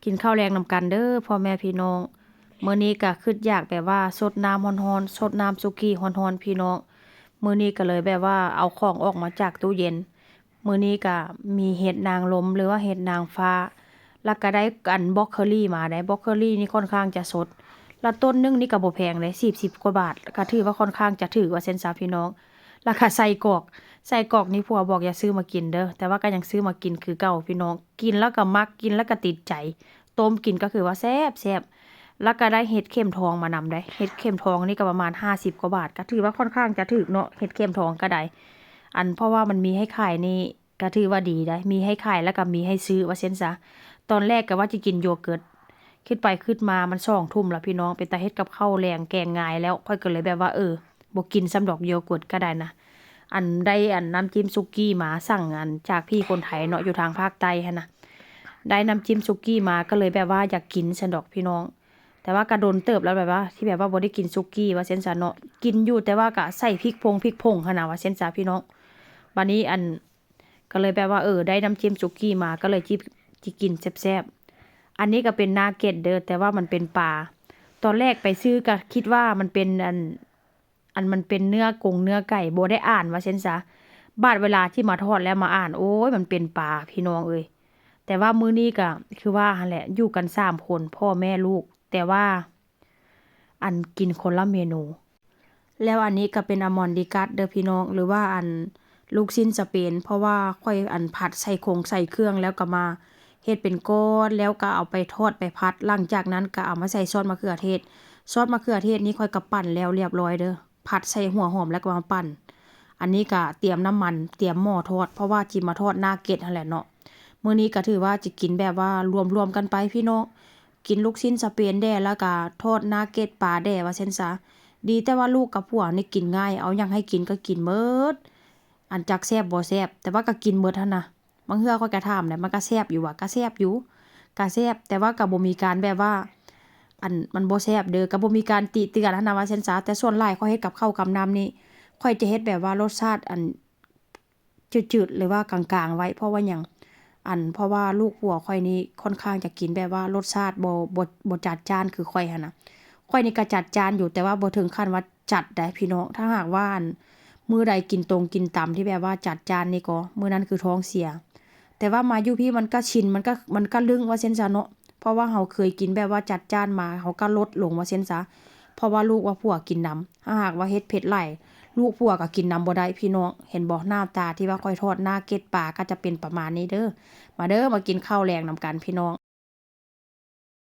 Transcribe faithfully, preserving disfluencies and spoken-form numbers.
กินข้าวแลงนำกันเด้อพ่อแม่พี่น้อง มื้อนี้ก็คิดอยากแบบว่าซดน้ำร้อนๆ ซดน้ำสุกี้ร้อนๆ พี่น้อง มื้อนี้ก็เลยแบบว่าเอาของออกมาจากตู้เย็น มื้อนี้ก็มีเห็ดนางลมหรือว่าเห็ดนางฟ้า แล้วก็ได้อันบรอกโคลีมาได้ บรอกโคลีนี่ค่อนข้างจะสด แล้วต้นหนึ่งนี่ก็บ่แพงเลย สี่สิบกว่าบาท ก็ถือว่าค่อนข้างจะถืกว่าซั่นซะพี่น้อง แล้วก็ไส้กรอก ไส้กรอกนี่ผัวบอกอย่าซื้อมากินเด้อ แต่ว่าก็ยังซื้อมากินคือเก่าพี่น้อง กินแล้วก็มัก กินแล้วก็ติดใจ ต้มกินก็คือว่าแซ่บแซ่บ แล้วก็ได้เห็ดเข็มทองมานำได้ เห็ดเข็มทองนี่ก็ประมาณห้าสิบกว่าบาท ก็ถือว่าค่อนข้างจะถืกเนาะ เห็ดเข็มทองก็ได้ อันเพราะว่ามันมีให้ขายนี่ก็ถือว่าดีได้ มีให้ขายแล้วก็มีให้ซื้อว่าซั่นซะ ตอนแรกก็ว่าจะกินโยเกิร์ต คิดไปคิดมามันสองทุ่มแล้วพี่น้อง เป็นตาเฮ็ดกับข้าวแลงแกงง่ายแล้ว ข้อยก็เลยแบบว่า เออ บ่กินซ้ำดอกโยเกิร์ตก็ได้นะ อันได้อันน้ำจิ้มสุกี้มา สั่งอันจากพี่คนไทยเนาะ อยู่ทางภาคใต้หั้นนะ ได้น้ำจิ้มสุกี้มาก็เลยแบบว่าอยากกินซั้นดอกพี่น้อง แต่ว่าก็โดนเติบแล้วแบบว่า ที่แบบว่าบ่ได้กินสุกี้ว่าซั่นซะเนาะ กินอยู่แต่ว่าก็ใส่พริกผงพริกผงหั้นนะว่าซั่นซะพี่น้อง บัดนี้อัน ก็เลยแบบว่า เออ ได้น้ำจิ้มสุกี้มา ก็เลยจิ จิกินแซ่บๆ อันนี้ก็เป็นนาเก็ตเด้อ แต่ว่ามันเป็นปลา ตอนแรกไปซื้อก็คิดว่ามันเป็นอัน อันมันเป็นเนื้อกงเนื้อไก่ บ่ได้อ่านว่าซั่นซะ บาดเวลาที่มาทอดแล้วมาอ่าน โอ้ย มันเป็นปลาพี่น้องเอ้ย แต่ว่ามื้อนี้ก็คือว่าหั้นแหละ อยู่กันสามคน พ่อแม่ลูก แต่ว่า อันกินคนละเมนู แล้วอันนี้ก็เป็นอามอนดีกัสเด้อพี่น้อง หรือว่าอันลูกชิ้นสเปน เพราะว่าข้อยอันผัดใส่คงใส่เครื่อง แล้วก็มาเฮ็ดเป็นก้อน แล้วก็เอาไปทอดไปผัด หลังจากนั้นก็เอามาใส่ซอสมะเขือเทศ ซอสมะเขือเทศนี่ข้อยก็ปั่นแล้วเรียบร้อยเด้อ ผัดใส่หัวหอมแล้วก็มาปั่น อันนี้ก็เตรียมน้ำมัน เตรียมหม้อทอด เพราะว่าจิมาทอดนาเก็ตหั้นแหละเนาะ มื้อนี้ก็ถือว่าจิกินแบบว่ารวมๆ กันไปพี่น้อง กินลูกชิ้นสเปนแด่ แล้วก็ทอดนาเก็ตปลาแด่ว่าซั่นซะ ดีแต่ว่าลูกกับผัวนี่กินง่าย เอาหยังให้กินก็กินหมด อันจักแซ่บบ่แซ่บ แต่ว่าก็กินหมดหั้นนะ บางเทื่อข้อยก็ถามแหละ มันก็แซ่บอยู่วะ ก็แซ่บอยู่ ก็แซ่บ แต่ว่าก็บ่มีการแบบว่า อันมันบ่แซ่บเด้อ ก็บ่มีการติเตือนหั้นนะว่าซั่นซะ แต่ส่วนหลายข้อยเฮ็ดกับข้าวกับน้ำนี่ ข้อยจะเฮ็ดแบบว่ารสชาติอัน จืดๆ หรือว่ากลางๆ ไว้ เพราะว่าหยัง อัน เพราะว่าลูกผัวข้อยนี่ค่อนข้างจะกินแบบว่ารสชาติบ่ บ่ บ่จัดจ้านคือข้อยหั้นนะ ข้อยนี่ก็จัดจ้านอยู่ แต่ว่าบ่ถึงขั้นว่าจัดได้พี่น้อง ถ้าหากว่าอันมื้อใดกินตรงกินตำที่แบบว่าจัดจ้านนี่ก็ มื้อนั้นคือท้องเสีย แต่ว่ามาอยู่พี้มันก็ชิน มันก็ มันก็ลึ่งว่าซั่นซะเนาะ เพราะว่าเฮาเคยกินแบบว่าจัดจ้านมา เฮาก็ลดลงว่าซั่นซะ เพราะว่าลูกว่าผัวกินนำ ถ้าหากว่าเฮ็ดเผ็ดหลาย ลูกผัวก็กินนำบ่ได้พี่น้อง เห็นบ่ หน้าตาที่ว่าข้อยทอดนาเก็ตปลาก็จะเป็นประมาณนี้เด้อ มาเด้อ มากินข้าวแลงนำกันพี่น้อง